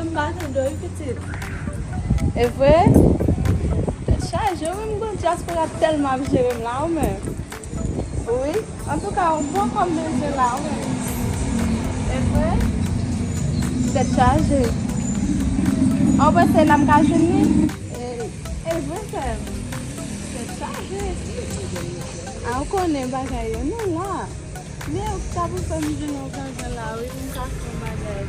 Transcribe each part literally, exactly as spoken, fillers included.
M pa tande w wi pitit. E vre? Tèt chaje wi, m gon dyaspora tèlman ap jere m la wi menm. Wi, antouka, yon bon kòb bezwen la wi. E vre? Tèt chaje. An w panse la m ka jwenn li? E, e vre frè m. Tèt chaje. A w konnen bagay yo non la. Men ou ta pou fè m jwenn yon gangan la wi, pou m ka fè yon bagay.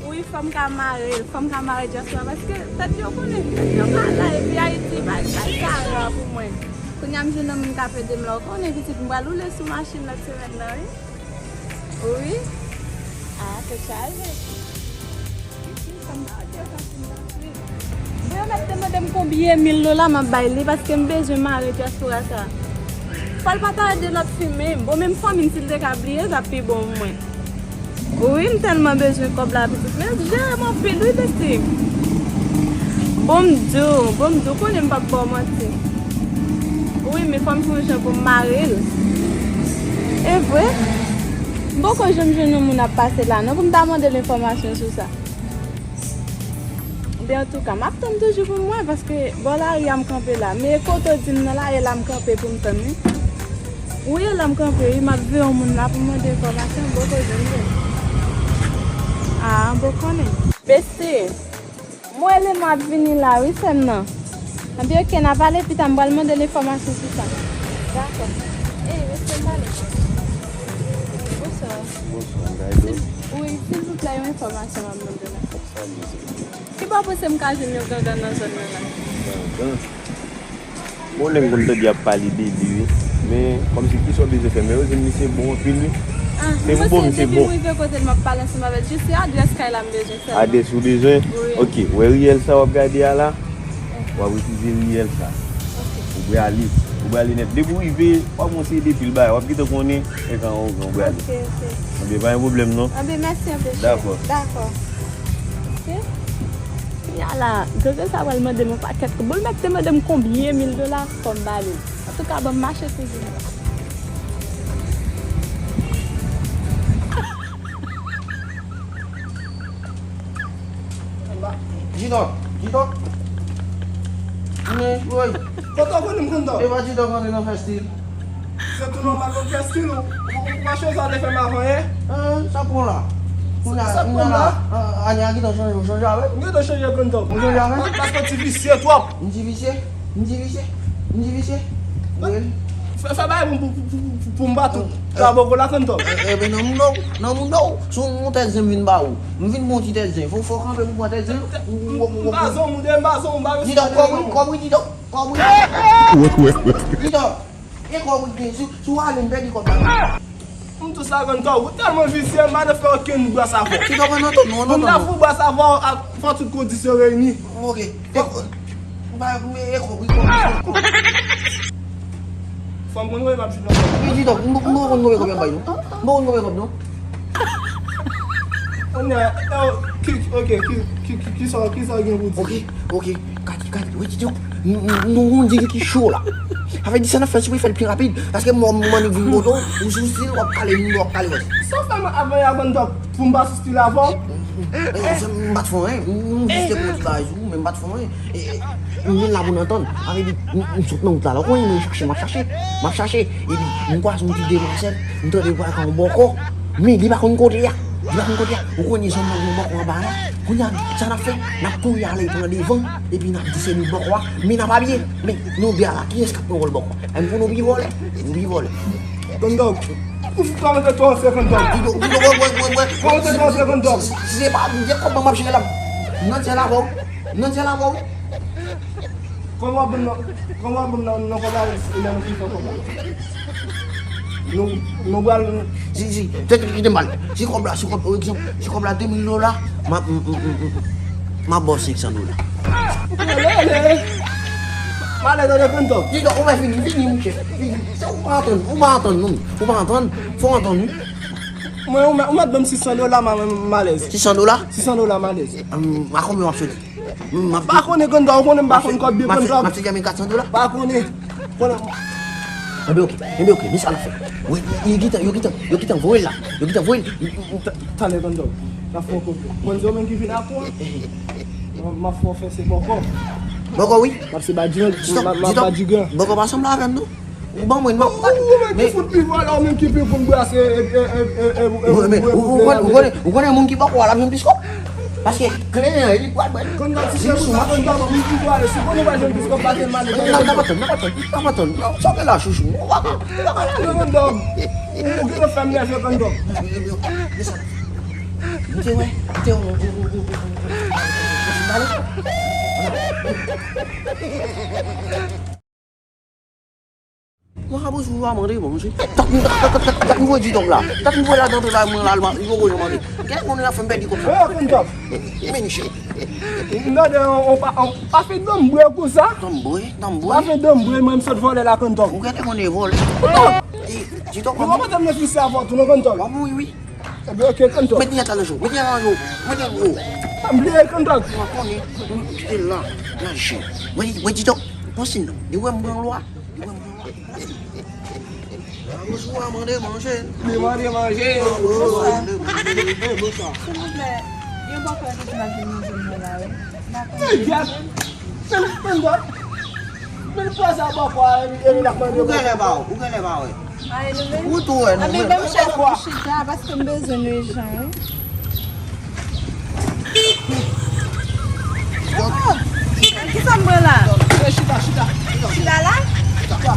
Wi, fò m ka mare l, fò m ka mare dyaspora, paske tèt yo konnen, tèt yo pa la, epi Ayiti, bay, bay sa ra pou mwen. Kounye a m jwenn yon moun k ap ede m la, ou konnen pitit m pral woule sou machin lòt semèn nan, wi. Wi. A, tèt chaje. Wi, fò m mare dyaspora. Bon, yo mèt te mande m konbyen mil dola m ap bay li, paske m bezwen mare dyaspora sa. Fò l pa ta ede lòt fi menm. Bon, menm fanmi m, si l te ka bliye, sa pi bon pou mwen. Wi, m tèlman bezwen kòb la, pitit. Men jere m anpil, wi, besti. Bon, m di w, bon, m di w, konnen m p ap ba w manti. Wi, men fò m fè yon jan pou m mare l. E vre? M poko janm jwenn yon moun ap pase la, non, pou m ta mande l enfòmasyon sou sa. Oubyen antouka, m ap tann toujou pou m wè, paske bò lari a m kanpe la. Men kote w di m nan la, e la m kanpe pou m tann, wi. Wi, e la m kanpe, wi, m ap veye yon moun la pou m mande enfòmasyon, m poko jwenn li. A, m poko konnen. Besti, m wè Lema ap vini la, wi, sè m nan. Anpi oke, n a pale pita, m pral mande l enfòmasyon sou sa. Dakò. Ey, besti, m pale. Bonswa. Bonswa, Daydo. Wi, silvouplè, yon enfòmasyon m ap mande la. Sa m di? Ki bò w panse m ka jwenn yon gangan nan zòn nan la? Gangan? Bon, lè m konn tande y ap pale de li, wi. Men, kòmsi ki sa w bezwen fè? Men yo di m misye bon anpil, wi. Ah, se pou bon, misye bon. Depi m rive kote l, m ap pale ansanm avè l. Jis se adrès kay la m bezwen sèlman. Adrès ou bezwen? Wi. Oke, wè riyèl sa w ap gade a la? W ap itilize riyèl sa. Oke. Ou prale, ou prale nèt. Depi w rive, w ap monte de pil bagay. W ap gentan konnen e kan ou, ou prale. Oke, oke. Anben, pa gen pwoblèm, non. Anben, mèsi anpil, chè. Dakò. Dakò. Oke. Kounye a la, gangan sa pral mande m yon pakèt. Bon, l mèt te mande m konbyen mil dola, fò m ba li l. Antouka, ban m mache toujou. Jidòk, Jidòk. Men, woy. Kote w konnen m konn dòk? E pa Jidòk antre nan fèstil. Se tou nòmal, ou fèstil, ou, ou pa chwazi ale fè m avan yè? An, sa pran la? Sa pran la? Ane a gentan chanje, ou chanje avè l? M gentan chanje konn dòk. Ou chanje avè l? Paske w ti visye twòp. M ti visye? M ti visye? M ti visye? Wi. Fè, fè bagay pou, pou, pou, pou, pou m pa tou. Traboko la konn dòk. Ebyen, nan moun dòk, nan moun dòk. Se yon tèt zen m vin ba ou. M vin ba w ti tèt zen. Fò, fò w kanpe pou pran tèt zen. M pa zon moun, m pa zon moun, m pa zon moun. Di dòk, kòb wi, kòb wi, di dòk, kòb wi. Di dòk, e kòb wi, si, si w ale m pèdi kòb la. M tou sa konn dòk, ou tèlman visye, m pa t fè okenn bras avè w. Di dòk, an antann nou, an antann nou. Pou m ta fè bras avè w, fò tout kondisyon reyini. Oke. E kòb, m pa, e kòb wi, kòb wi, kòb wi. Fò m konn wè m ap jwenn nan kòb. Wi, di dòk, m, m poko konn konbyen kòb y ap bay non. M poko konn konbyen kòb non. Kounye a, e, ki, oke, ki, ki, ki, kisa, kisa w gen pou di? Oke, oke, gade, gade, wi, di dòk, nou, nou, nou, nou di ki cho la. Sa vle di sa n ap fè, si w fè l pi rapid, paske mò, mò, mò nèg vin kote w, ou sou stil, w ap kale moun, w ap kale wè. Sa w fè m avè a konn dòk pou m pa sou stil avè w? E, e, m pa t fè anyen, m, m jis te pran ti bagay sou ou, men m pa t fè anyen. E, e, m vin la pou n antann. Sa vle di, m, m sot nan wout la, la, w konnen mwen chache, m ap chache, m ap chache. Epi, m kwaze yon ti demwazèl, m tande pral ka yon bòkò. Men, li pa konn kote a. Li pa konn kote a. Ou konnen zòn nan gen yon bòkò anba la. Kounye a, sa n ap fè? N ap kouri ale pran devan, epi n ap di se nou bòkò a. Men n ap abiye. Men, nou de a la, kiyès k ap pran wòl bòkò? E m pou nou pi vòlè. Nou pi vòlè. Konn dòk. Ou fou kòman ke twa se konn dòk. Di dòk, di dòk, wè, wè, wè, wè. Kòman ke twa se konn dòk. Si, si se pa, m gen kòb mwen m ap jere la. M nan dyèl avè w. M nan dyèl avè w. Kòman w ap ban m nan, kòman w ap ban m nan, nan kòb la, lè nou fin fè kòb la? Nou, nou pral. Si, si, te, te, kite m pale. Si kòb la, si kòb, pa egzanp, si kòb la de mil dola, m ap, m, m, m, m, m ap ba w senk san dola. Ale, ale. M ale, tande konn dòk. Di dòk, ou pa fini, fini, monchè. Fini. Ou pa antann, ou pa antann, non. Ou pa antann, fò w antann, wi. Mwen, ou mèt, ou mèt ban m sis san dola, m, m, m alèz. Sis san dola? Sis san dola, m alèz. Hum, a konbyen w ap soti? M ap. Pa konnen konn dòk, ou konnen m pa konn kòb byen konn dòk. M ap soti avèk kat san dola. Pa konnen. Konnen. Enben oke, enben oke, men sa n ap fè. Wi, yo gentan, yo gentan, yo gentan voye l la. Yo gentan voye l. Talè konn dòk. N ap fè yon konplo. Mwen di w menm ki vin ak ou an. M ap fè w fè se bòkò. Bòkò wi. M ap se badigan. M ap badigan. Bòkò pa sanble avè m non. Ou ban mwen non. Ou menm ki fout pi vòlè, ou menm ki pi pou n brase. Ou konnen, ou konnen moun ki bòkò a l ap jwenn piskòp. Paske kle an li pral bwè. Konn nan ti chèf ou sa konn bòkò, m pi vòlè. Si konn ou pa jwenn piskòp, pa te male. Nan pa tann, nan pa tann, nan pa tann. Sa w gen la chouchou. Ou pa ka. Ou gen yon fèm nève konn dòm. M te wè, m te wè. Mwen ka bouch ou a mande manje. Tank mwen, tank mwen di dòm la. Tank mwen la nan travay mwen la, li poko jan mande. Kèk moun la fè m pèdi kòb sa. Men chè. M tande on pa on pa fè dòm bwè konsa. Dòm bwè, dòm bwè. Pa fè dòm bwè, mwen m sot vòlè la konn dòm. Ou gentan konnen vòlè. Di dòm. Mwen pa tann nan fis sa avè w tou non konn dòm. Wap mouri wi. Ebyen, ok, konn tou. Met nyèt la nan jou. Met nyèt la nan jou. Met nyèt gwo. M bliye konn tou. Mwen konnen, m kite l la, nan jou. Mwen di, mwen di tou, konsin non. Li wè m pran lwa. Li wè m pran lwa. Bonswa, mande manje. Li mande manje. Bonswa. Bonswa. Silvouplè, yon bòkò ki te la vin manje mwen la, wi. Hey, gad. Men, men, men, men, men, sa bòkò a, e, e, l ap mande. Ou genlè pa, ou genlè pa wè. Ay, nou menm. Ou tou wè, nou menm. Anben, ban m chèz pou chita, paske m bezwen nou jan, wi. Oh! Kisa m pran la? Chita, chita. Chita la? Chita.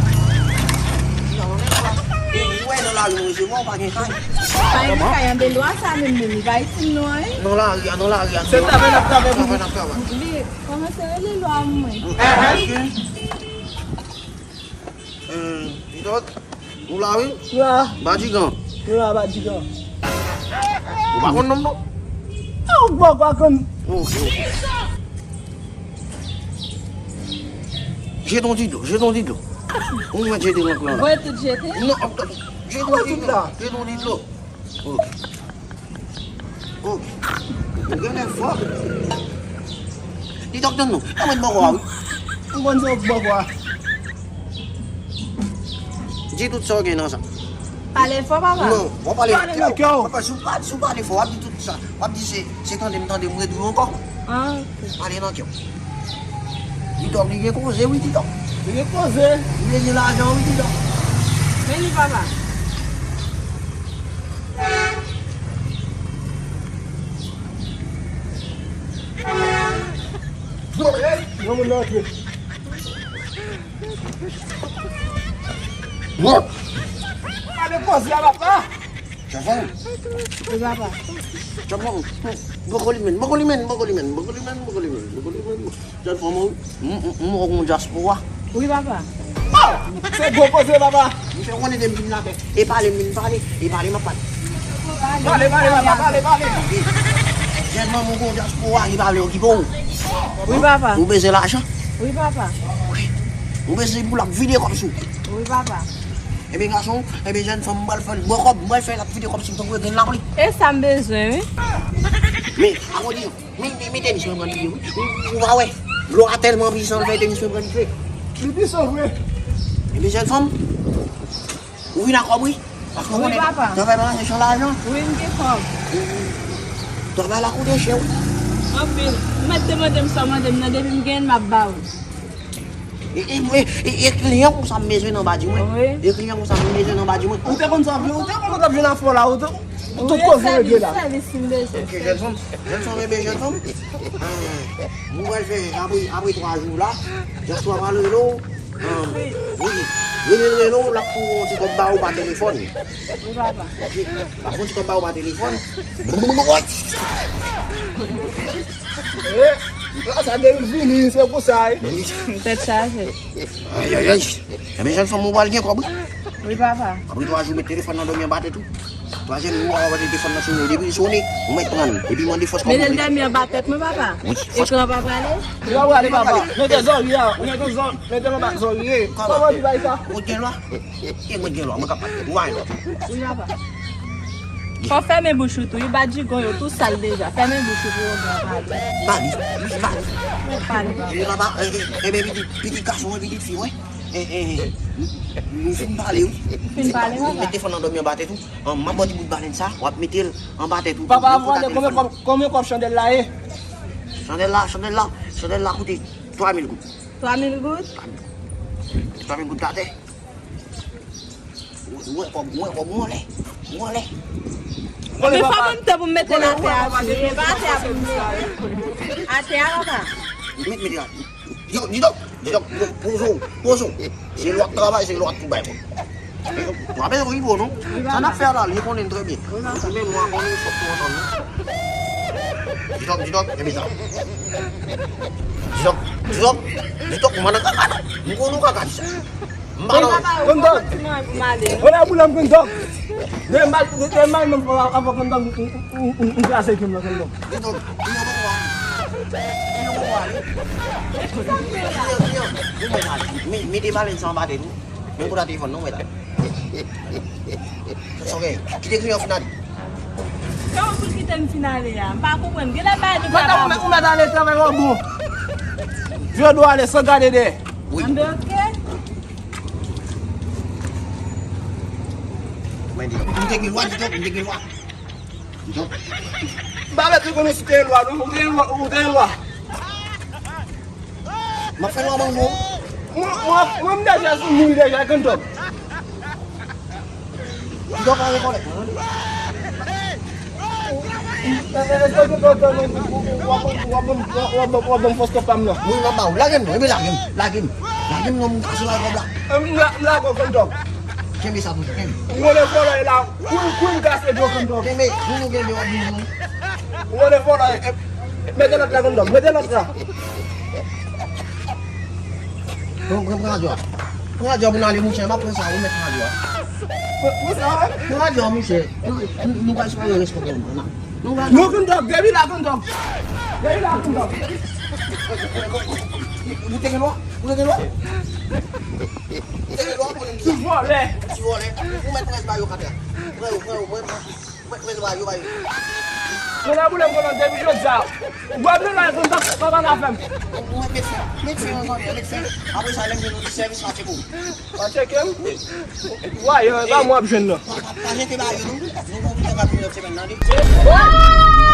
Ou wè nan lari, mwen, se mwen, ou pa gen kay. Pa gen kay, anben lwa sa menm, menm, li pa itil nou anyen. Nan lari a, nan lari a. Se travay n ap travay pou nou. Travay n ap travay. Li kòmanse rele lwa mwen. Ehe. Ti dòt, ou la wi? La. Badigan. La, badigan. Ou pa konn non m non? A, ou bò pa konn. Ok, ok. Jete yon ti dlo, jete yon ti dlo. Ou mèt jete nan plan la. Voye tout jete? Non, jete yon ti dlo. Jete yon ti dlo. Ok. Ok. Ou genlè fò. Di dòk tann nou. Nan mwen bòkò a wi. M konn se ou bòkò a. Di tout sa w gen nan sa. Pale fò, papa. Non, w ap pale nan kè w. Pale nan kè w. Papa, si w pa, si w pale fò, w ap di tout sa. W ap di se, se tande m tande m redwi ankò. Ah, ok. Pale nan kè w. Ti dòk, li gen koze wi, ti dòk. Li gen koze. Li bezwen lajan wi, ti dòk. Men li, papa. Hey, yon moun nan antre. Gade koze a, papa. Chèfè. Wi, papa. Chèfè. Bòkò li menm, bòkò li menm, bòkò li menm, bòkò li menm, bòkò li menm, bòkò li menm. Jèn fanm, m, m, m, m wè w gon dyaspora. Wi, papa. Oh! Se gwo koze, papa. M fè konnen de m vin la fè. E pale m vin pale, e pale m ap pale. Pale, pale, papa, pale, pale. Jèn fanm, ou gon dyaspora ki pa vle okipe w. Wi, papa. Ou bezwen lajan? Wi, papa. Ou bezwen pou l ap vide kòb sou ou? Wi, papa. Ebyen, gason, ebyen, jèn fanm, m pral fè l bò kòb, m pral fè l ap vide kòb sou ou tankou grenn lapli. E sa m bezwen, wi. Men, a kote yo? Men, men, men tenis mwen pran dife, wi. Ou, ou pa wè? Dlo a tèlman pisan, l fè tenis mwen pran dife. Li pisan vre. Ebyen, jèn fanm, ou vin ak kòb, wi. Paske ou konnen, travay pa mache san lajan. Wi, papa. Wi, m gen kòb. Travay la koute chè, wi. Anpil. Ou mèt te mande m sa w mande m nan, depi m genyen l, m ap ba ou. E, e, e, e, e kliyan konsa m bezwen nan badi mwen. Wi. E kliyan konsa m bezwen nan badi mwen. Ou te konn sa, ou te konn sa k ap jwenn afè w la, ou te, tout koze regle la. Sèvis, sèvis m bezwen. Ok, jèn fanm, jèn fanm, ebyen jèn fanm. Mwen pral fè, apre, apre twa jou la, jèn fanm pral rele w. Wi. Rele l, rele w, l ap pou yon ti kòb ba ou pa telefòn. Wi, papa. Ok, l ap pou yon ti kòb ba ou pa telefòn. Eh, la sa de vini, se pou sa, eh. M tèt chaje. Ay, ay, ay. Ebyen, jèn fanm, ou pral gen kòb, wi. Wi, papa. Apre twa jou, met telefòn nan dòmi anba tèt ou. Twazyèm jou a, w ap wè telefòn nan sonnen. Depi l sonnen, ou mèt pran l. Epi mande fòs kòb ou vle. Mete l dòmi anba tèt mwen, papa. Wi, fòs. Ekran pa prale? Li pa prale, papa. Mete zòrye a, mete zò-, mete l anba zòrye. Kòman? Kòman li bay sa? Ou gen lwa? E mwen gen lwa, mwen ka pale. Ou pa gen lwa. Wi, papa. Fò w fèmen bouch ou tou, wi, badigon yo tou sal deja. Fèmen bouch ou pou yo byen pale. Pale, pale. Mwen pale, papa. Wi, papa, e, e, e, men pitit, pitit gason, pitit fi, wi. E, e, e, nou fin pale, wi. Fin pale, papa. Met telefòn nan dòmi anba tèt ou. An, m ap ba w ti bout balèn sa, w ap mete l anba tèt ou. Papa, m ap mande konbyen kòb, konbyen kòb chandèl la ye? Chandèl la, chandèl la, chandèl la koute twa mil goud. Twa mil goud? Twa mil goud atè. Mwen, mwen, mwen, mwen, mwen, mwen. Men fò ban m tan pou m mete l atè a tou. E pa atè a pou m mete. Atè a, papa. Met, met, met. Yo, di donk, di donk, po-, poze w, poze w. Se lwa k travay, se lwa k tou bay, bon. Mwen pa bezwen rive w, non. Sa n ap fè a la, li konnen n trè byen. Ou menm, mwen konnen sòt tou ansanm, non. Di donk, di donk, enben sa. Di donk, di donk, di donk, mwen nan kaka, non. M konnen w kaka di sa. M pa nan. Grann Dòg. Mwen la boule m, Grann Dòg. Demen, demen, menm avè Grann Dòg, m, m, m, m krase ke m nan, Grann Dòg. Grann Dòg, li nan bon bò a li. Li nan bon bò a li. Li nan, li nan. Ou mèt ale. Me, mete balèn sa anba tèt ou. Men kou ta telefòn nan, ou mèt ale. Ok, kite kliyan fin ale. Kòman pou l kite m fin ale a? M pa konprann. Genlè bagay nou pa bon. Ou mèt ale travay w bon. Vye dwa ale san gade dèyè. Wi. Anben, ok. Mwen di, m te gen lwa, di donk, m te gen lwa. Di donk. M pa mèt rekonèt si te gen lwa, non. Ou te gen lwa, ou te gen lwa. M ap fè lwa ban nou. Mwen, mwen, mwen, m deja sou mouri deja, Grann Dòg. Di donk, ale kòlèk mwen, tande. Èske w ap, w ap, w ap, w ap, w ap ban m fòs kòb pa m nan? Wi, m ap ba w. Lage m non, ebyen lage m, lage m. Lage m non, m kase lage kòb la. M la, m lage w, Grann Dòg. Kenbe sa toujou, kenbe. Ou konnen vòlò e la, Queen, Queen kase dlo, Grann Dòg. Kenbe, nou, nou kenbe, w ap vin nou. Ou konnen vòlò e, e, mete lòt la, Grann Dòg, mete lòt la. Pran, pran, pran radyo a. Pran radyo a pou n ale, mouche, m ap pran sa, ou mèt pran radyo a. Pran, pran sa, wi. Pran radyo a, mouche. Nou, nou, nou pral sipòte responsab nou, non? Nou pral. Non, Grann Dòg, depi la, Grann Dòg. Depi la, Grann Dòg. Ou te gen lwa? Ou te gen lwa? Ou te gen lwa pou li? Ti vòlè. Ti vòlè. Ou mèt prens ba yo katè. Pran yo, pran yo, pran yo. Mwen, mwen, ba yo, ba yo. Mwen nan boule m konnen depi jodi a. Ou wè m nan la, Grann Dòg, sa pa ka fè m. Mwen, met fen, met fen, mwen konnen, met fen. Apre sa, lè m jwenn yon ti sèvis, m a tcheke w. Pa tcheke m? Wi. Wa, yo, e pa mwen w ap jwenn nan. Pa, pa, pa jete ba yo, non. Nou gon pito k ap vin lòt semèn nan, wi.